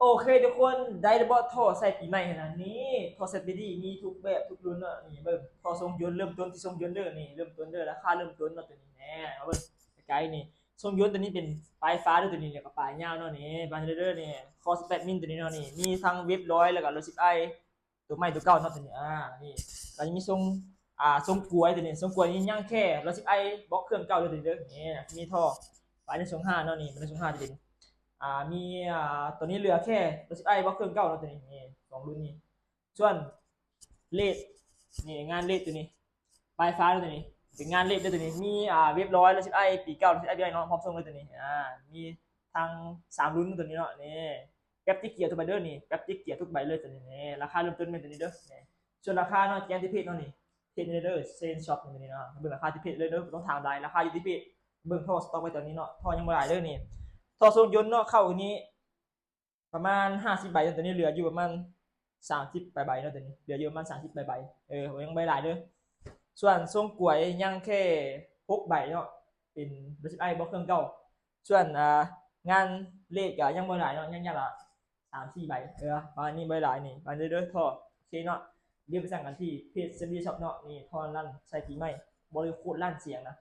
ໂອເຄທຸກຄົນ ໄດ້ແລ້ວບໍ່ ທໍ່ໃສ່ປີໃໝ່ຫັ້ນນະ. ນີ້ທໍ່ແຊບເບດີ້ ມີທຸກແບບທຸກລຸ້ນເນາະ. ນີ້ເບິ່ງ ທໍ່ຊົງຍົນ ເລີ່ມຕົ້ນທີ່ຊົງຍົນເດີ. ນີ້ເລີ່ມຕົ້ນເດີ ລາຄາເລີ່ມຕົ້ນເນາະ ໂຕນີ້ແນ່. ມາເບິ່ງໃກ້ໆ ນີ້ຊົງຍົນໂຕນີ້ເປັນປາຍຟ້າເດີ ໂຕນີ້ ແລ້ວກໍປາຍຍາວເນາະ. ນີ້ບາງເດີນີ້ ຄໍສິບແປດມິນໂຕນີ້ເນາະ. ນີ້ມີທັງເວັບຮ້ອຍ ແລ້ວກໍໂຣຊິບໄອ ໂຕໃໝ່ໂຕເກົ່າເນາະ ໂຕນີ້. ອ່າ ນີ້ກໍຈະມີຊົງ ອ່າ ຊົງກວຍໂຕນີ້. ຊົງກວຍນີ້ຍັງແຄ່ໂຣຊິບໄອບລັອກເຄື່ອງເກົ່າເດີ ໂຕນີ້ເດີ. ນີ້ມີທໍ່ປາຍໃນຊົງຫ້າເນາະ. ນີ້ປາຍໃນຊົງຫ້າຈະເປັນ ອ່າ ມີ ອ່າ ໂຕນີ້ເຫຼືອແຄ່ໂຣຊິບໄອບລັອກເຄື່ອງເກົ່າເນາະ ໂຕນີ້. ນີ້ສອງລຸ້ນນີ້. ສ່ວນເລດ ນີ້ງານເລດໂຕນີ້ ປາຍຟ້າໂຕນີ້ ເປັນງານເລດເດີໂຕນີ້. ມີ ອ່າ ເວັບຮ້ອຍ ໂຣຊິບໄອ ປີເກົ່າ ໂຣຊິບໄອປີໃໝ່ເນາະ ພ້ອມສົ່ງເລີຍໂຕນີ້. ອ່າ ມີທັງສາມລຸ້ນໂຕນີ້ເນາະ. ນີ້ແປັບຕິກເກຍທຸກໃບເດີ ນີ້ແປັບຕິກເກຍທຸກໃບເລີຍໂຕນີ້. ນີ້ລາຄາເລີ່ມຕົ້ນແມ່ນໂຕນີ້ເດີ. ນີ້ສ່ວນລາຄາເນາະ ແຈ້ງທີ່ເພຈເນາະ. ນີ້ເພຈນີ້ເດີ ເຊນຊັອບ ໂຕນີ້ເນາະ. ເບິ່ງລາຄາທີ່ເພຈເລີຍເດີ ບໍ່ຕ້ອງຖາມຫຼາຍ. ລາຄາຢູ່ທີ່ເພຈ. ເບິ່ງທໍ່ສະຕັອກໄວ້ຕອນນີ້ເນາະ. ທໍ່ຍັງບໍ່ຫຼາຍເດີ. ນີ້ທໍ່ຊົງຍົນເນາະ ເຂົ້ານີ້ ປະມານຫ້າສິບໃບເນາະ. ໂຕນີ້ເຫຼືອຢູ່ປະມານສາມສິບປາຍໃບເນາະ. ໂຕນີ້ເຫຼືອຢູ່ປະມານສາມສິບປາຍໃບ. ເອີ ຍັງບໍ່ຫຼາຍເດີ. ສ່ວນຊົງກວຍຍັງແຄ່ຫົກໃບເນາະ ເປັນໂຣຊິບໄອບລັອກເຄື່ອງເກົ່າ. ສ່ວນ ອ່າ ງານເລດກໍຍັງບໍ່ຫຼາຍເນາະ ຍັງຢ່າງລະສາມສີ່ໃບ. ເອີ ປະມານນີ້ ບໍ່ຫຼາຍ. ນີ້ປະມານນີ້ເດີ ທໍ່. ໂອເຄເນາະ. ດຽວໄປສັ່ງກັນທີ່ເພຈ Series Shop ເນາະ. ນີ້ທໍ່ລັນໃສ່ປີໃໝ່ ບໍ່ໄດ້ໂຄດລັນສຽງນະ.